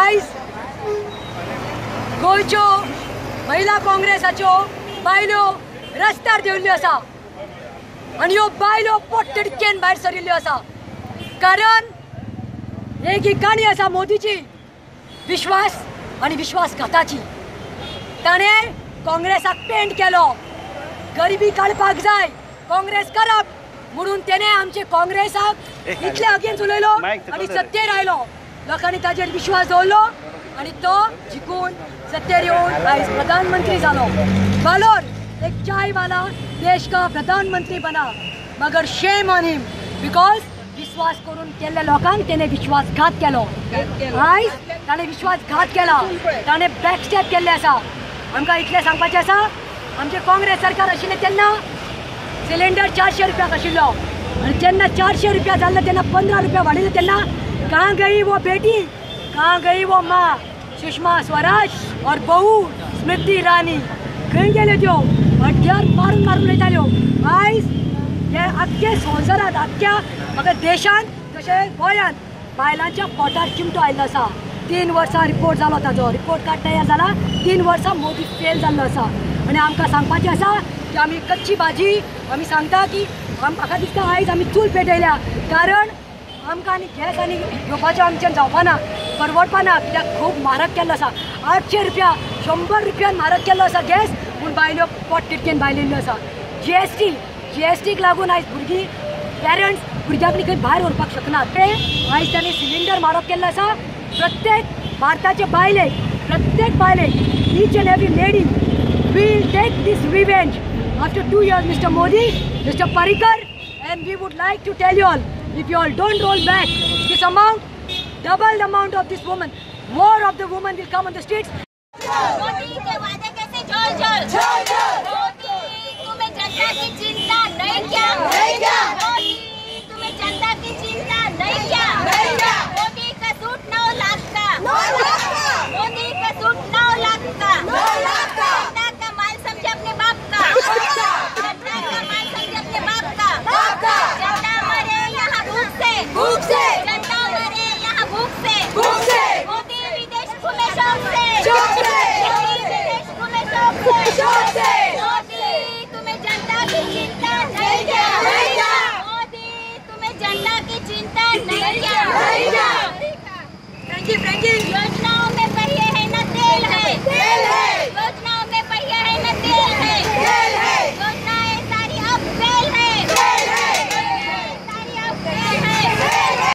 आयज गोंयच्यो महिला काँग्रेसाच्यो बायलो रस्त्यार देंवल्ल्यो आसा आनी ह्यो बायलो पोटतिडकेन भायर सरिल्ल्यो आसा. कारण एक ही काणी आसा मोदीची, विश्वास आनी विश्वासघाताची. ताणें काँग्रेसाक पेंट केलो, गरिबी काडपाक जाय, काँग्रेस करप म्हणून तेणें आमचे काँग्रेसाक इतले अगेन्स्ट उलयलो आनी सत्तेर आयलो. लोकांनी ताजेर विश्वास दवरलो आनी तो जिखून सत्तेर येवन आयज प्रधानमंत्री जालो. बालोर एक चाय वाला देश का प्रधानमंत्री बना, मगर शेम ऑन हिम, because विश्वास करून केल्ल्या लोकांक तेणें विश्वासघात केलो. आयज ताणें विश्वासघात केला, ताणें बॅकस्टेप केल्लें आसा. आमकां इतलें सांगपाचें आसा, आमचें काँग्रेस सरकार आशिल्लें तेन्ना सिलिंडर 400 रुपयाक आशिल्लो आनी जेन्ना 400 रुपया जाल्लो तेन्ना 15 रुपया वाडिल्ले तेन्ना कहाँ गई वो बेटी, कहाँ गई वो माँ सुषमा स्वराज और बहू स्मृति इराणी, खंय गेल्यो त्यो? हड्ड्यार मारून मारून वयताल्यो. आयज हे आख्खे संवसारांत, आख्ख्या म्हाका देशांत तशें गोंयांत बायलांच्या पोटार चिमटो आयिल्लो आसा. 3 वर्सां रिपोर्ट जालो, ताजो रिपोर्ट कार्ड तयार जाला. 3 वर्सां मोदी फेल जाल्लो आसा. आनी आमकां सांगपाचें आसा की आमी कच्ची भाजी, आमी सांगता की म्हाका दिसता आयज आमी चूल पेटयल्या, कारण आमकां आनी गॅस आनी घेवपाचें आमच्यान जावपाना, परवडपाना, कित्याक खूब म्हारग केल्लो आसा. 800 रुपया, 100 रुपयान म्हारग केल्लो आसा गॅस, पूण बायल्यो पोट तिडकेन भायर येयल्ल्यो आसा. जीएसटीक लागून आयज भुरगीं, पेरंट्स भुरग्यांक खंय भायर व्हरपाक शकनात. ते आयज तांणी सिलिंडर म्हारग केल्लो आसा. प्रत्येक भारताचे बायलेक, प्रत्येक बायलेक, each and every lady will take this revenge after 2 years, Mr. Modi, Mr. Parrikar, and we would like to tell you all, if you all don't roll back this amount, double the amount of this woman, more of the women will come on the streets. Modi K वादे कैसे झोल झोल, मोदी तुम्हें जनता की चिंता नहीं क्या, नहीं क्या?